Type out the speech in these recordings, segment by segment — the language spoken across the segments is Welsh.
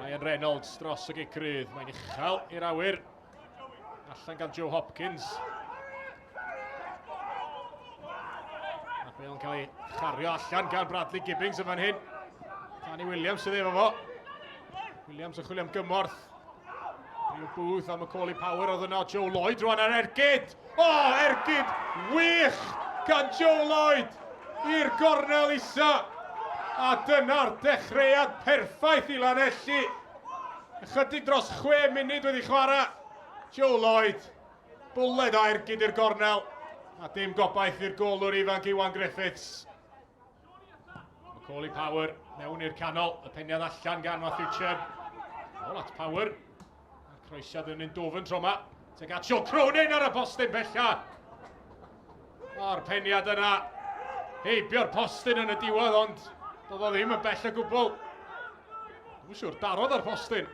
Ryan Reynolds dros y gic rydd. Mae'n uchel i'r awyr. Allan gan Joe Hopkins. Mae Bale yn cael ei chario allan gan Bradley Gibbings yn fan hyn. Danny Williams sydd efo fo. Williams yn chwilio am gymorth. Rhyw booth am y Macaulay Power oedd yno. Joe Lloyd rwan ar ergyd. O, oh, ergyd wych gan Joe Lloyd i'r gornel isa. A dyna'r dechreuad perffaith i Lanelli. Ychydig dros chwe munud wedi chwarae. Joe Lloyd, bwled o ergyd i'r gornel. A dim gobaith i'r golwr ifanc Iwan Griffiths. Macaulay Power mewn i'r canol, y peniad allan gan Matthew Chubb. Ôl at Power. A'r croesiad yn un dofn tro yma. Teg at Sean Cronin ar y postyn bella. A'r peniad yna. Heibio'r postyn yn y diwedd, ond doedd o ddim yn bell o gwbl. Dwi'n siŵr, darodd ar postyn.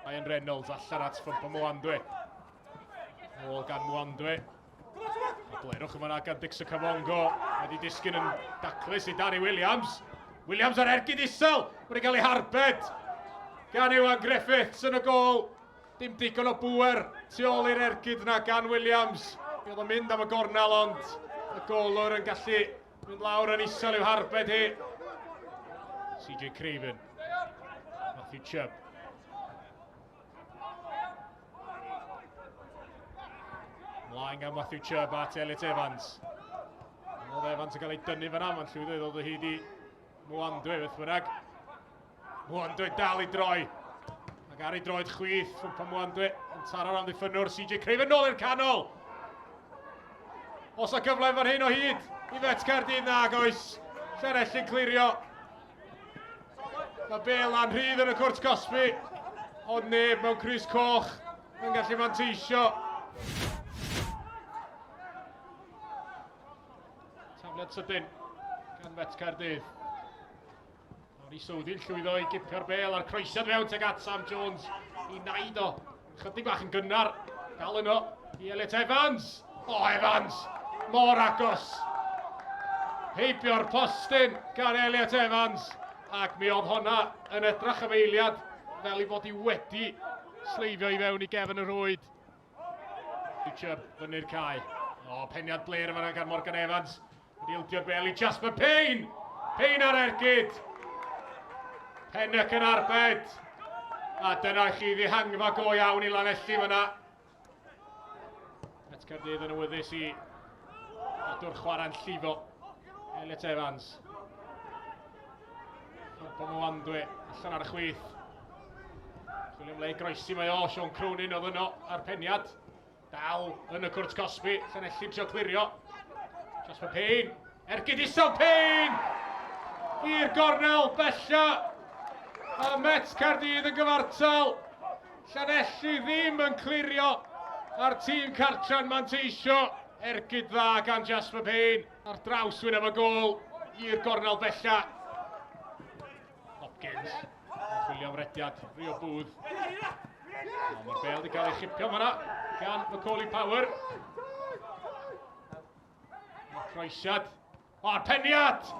Ryan Reynolds allan at Ffwmpa Mwandwe. Ôl gan Mwandwe. A blerwch yma gan Dixon Camongo. Wedi disgyn yn daclus i Danny Williams. Williams ar ergyd isel. Wedi cael ei harbed gan Iwan Griffiths yn y gol. Dim digon o bŵer tu ôl i'r ergyd yna gan Williams. Mi oedd o'n mynd am y gornel ond y golwr yn gallu mynd lawr yn isel i'w harbed hi. CJ Craven. Matthew Chubb. Mlaen gan Matthew Chubb at Elliot Evans. Oedd Evans yn cael ei dynnu fyna, mae'n llwyddo i ddod o hyd i Mwandwe beth bynnag. Mwandwe dal i droi. Ac ar ei droed chwith, Fwmpa Mwandwe yn taro'r amddiffynnwr CJ Craven nôl i'r canol. Os a gyfle fan hyn o hyd i Fet Caerdydd nag oes. Llanelli'n clirio. Mae Bale a'n rhydd yn y cwrt cosbi, ond neb mewn crys coch yn gallu manteisio. Tafliad sydyn gan Met Caerdydd. Harry Soudin llwyddo i gipio'r bel a'r croesiad fewn tuag at Sam Jones i naid o. Chydig bach yn gynnar. Dal yno i Elliot Evans. O, oh, Evans! Mor agos! Heibio'r postyn gan Elliot Evans. Ac mi oedd honna yn edrach am eiliad fel i fod i wedi sleifio i fewn i gefn y rhwyd. Richard fyny'r cae. O, oh, peniad bler yma gan Morgan Evans. Wedi ildio'r bel i Jasper Payne. Payne ar ergyd. Pennock yn arbed. A dyna chi ddihangfa go iawn i Lanelli fyna. Met Caerdydd yn awyddus i gadw'r chwarae'n llifo. Elliot Evans. Fwmpo Mwandwe allan ar y chwith. Chwilio am le i groesi mae o, Sean Cronin oedd yno ar peniad. Dal yn y cwrt cosbi, Llanelli'n trio clirio. Jasper Payne, ergyd isel Payne! I'r gornel, bella! A Met Caerdydd yn gyfartal. Llanelli ddim yn clirio a'r tîm cartra'n manteisio. Ergyd dda gan Jasper Payne ar draws wyneb y gôl i'r gornel bella. Hopkins yn chwilio am rediad, Rio Booth. O, mae'r bel wedi cael ei chipio fanna gan Macaulay Power. Mae'r croesiad. O'r peniad!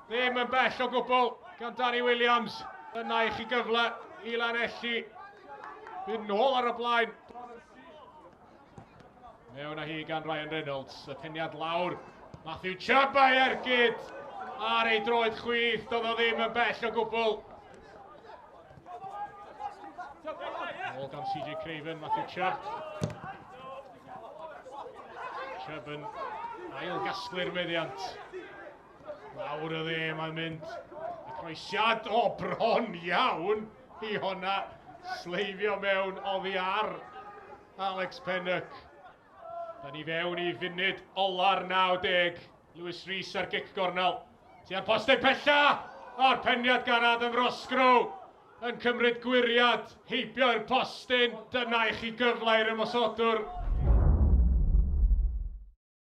Ddim yn bell o gwbl gan Danny Williams. Dyna i chi gyfle i Lanelli. Bydd nôl ar y blaen. Mewn â hi gan Ryan Reynolds, y peniad lawr. Matthew Chubb a'i ergyd ar ei droed chwith, doedd o ddim yn bell o gwbl. Ôl gan CJ Craven, Matthew Chubb. Chubb yn ail gasglu'r meddiant. Lawr y dde mae'n mynd. Y croesiad o bron iawn i honna sleifio mewn oddi ar Alex Pennock. Da ni fewn i funud ola'r 90. Lewis Rees ar gic gornel. Tua'r postau pella! A'r peniad gan Adam Roscrow yn cymryd gwyriad heibio i'r postyn. Dyna i chi gyfle i'r ymosodwr.